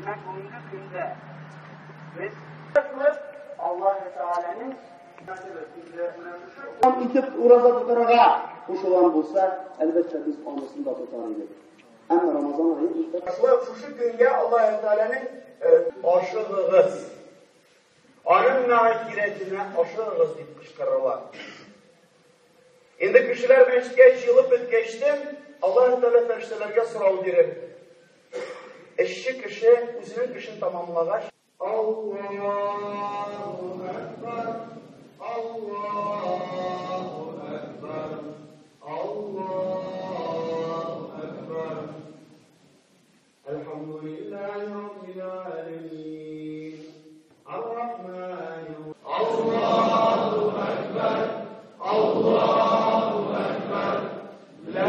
Менә бүгенге көндә без Аллаһы Тәгаләнең итеп ураза тотарга кушылган булса, әлбәттә, без анысын да тотар идек. Әмма Рамазан ае Шулай шушы көнгә Аллаһы Тәгаләнең ашыгыгыз. Аның мәгъфирәтенә ашыгыгыз дип кычкырыла. Инде кешеләр мәчеткә җыелып беткәчтен, Аллаһы Тәгалә фәрештәләргә сорау бирер. Эшче кеше үзенең эшен тамамлагач, Аллаһу әкбәр, Аллаһу әкбәр, Аллаһу әкбәр. Әлхәмдүлилләһи раббил аләмин. Ар-Рахман. Аллаһу әкбәр, Аллаһу әкбәр. Ла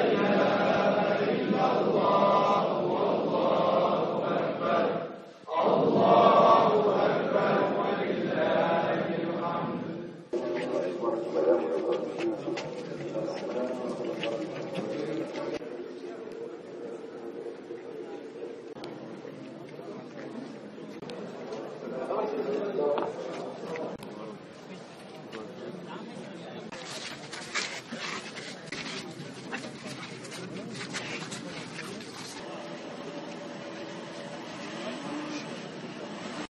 илаһа иллаллаһ, валлаһу әкбәр. Аллаһу әкбәр, ва лиллаһил хамд.